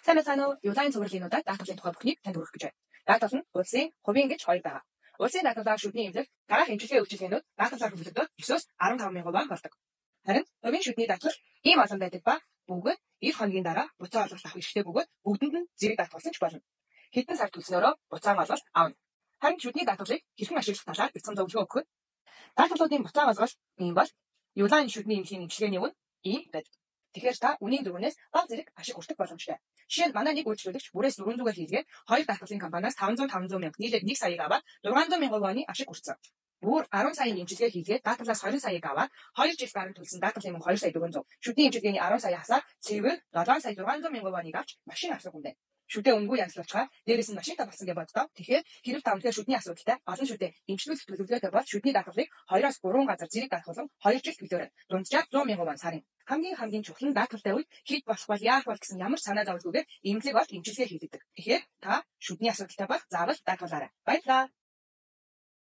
Сайн байцгаана уу? Юлайн цувралын удаад даатгалын тухай бүхнийг танд хүргэх гэж байна. Даатгал нь улсын, хувийн гэж хоёр байгаа. Улсын даатгалаар шүдний эмнэлэг дараах эмчилгээ үйлчилгээнүүд даатгалаар төлөгдөөд 9-өөс 15 мянган вон болдог. Харин хувийн шүдний даатгал ийм олон байдаг ба бүгд 90 хоногийн дараа буцаан олголт авах эрхтэй бөгөөд бүгдэнд нь зэрэг даатгалсан ч болно. Хэдэн сар төлснөөрөө буцаан олголт авна. Харин шүдний даатгалыг хэрхэн ашиглах талаар бяцхан зөвлөгөө өгөх нь даатгалуудын буцаан олголт ийм бол Юлайн шүдний эмнэлгийн эмчилгээний үн ийм байдаг. Тэгэхээр та үнийн дүрмээс бага зэрэг ашиг хүртэх боломжтой. Жишээ нь манай нэг үйлчлүүлэгч бүрээс 400-аар хийлгээд хоёр даатгалын компаниас 500 мянга нийлээд 1 саяыг аваад 600 мянган воны ашиг хүртсэн. Бүр 10 саяын эмчилгээ хийлгээд даатгалаас 20 саяыг аваад 2 жил гарan төлсөн даатгалын мөнгө 2 сая 400. Шүдний эмчилгээний 10 сая хасаад цэвэр 7 сая 600 мянган воныг авч машин авсан хүн байна. Шүдээ үнэгүй янзлуулчихаар дээрээс нь машинтай болсон гэж боддоо. Тэгэхээр хэрэг та үнэхээр шүдний асуудалтай олон шүдээ эмчлүүлэх төлөвлөгөөтэй бол шүдний даатгалыг 2-оос 3 газар зэрэг даатгалан 2 жил төлөөрэй. Дунджаар 100 мянган вон сарын. Хамгийн чухал нь даатгалтай үед хэд болох бол яах бол гэсэн ямар ч санаа зовлгүйгээр эмнэлэг олж эмчилгээ хийлгэдэг. Тэгэхээр та шүдний асуудалтай бол заавал даатгалаарай. Баярлалаа.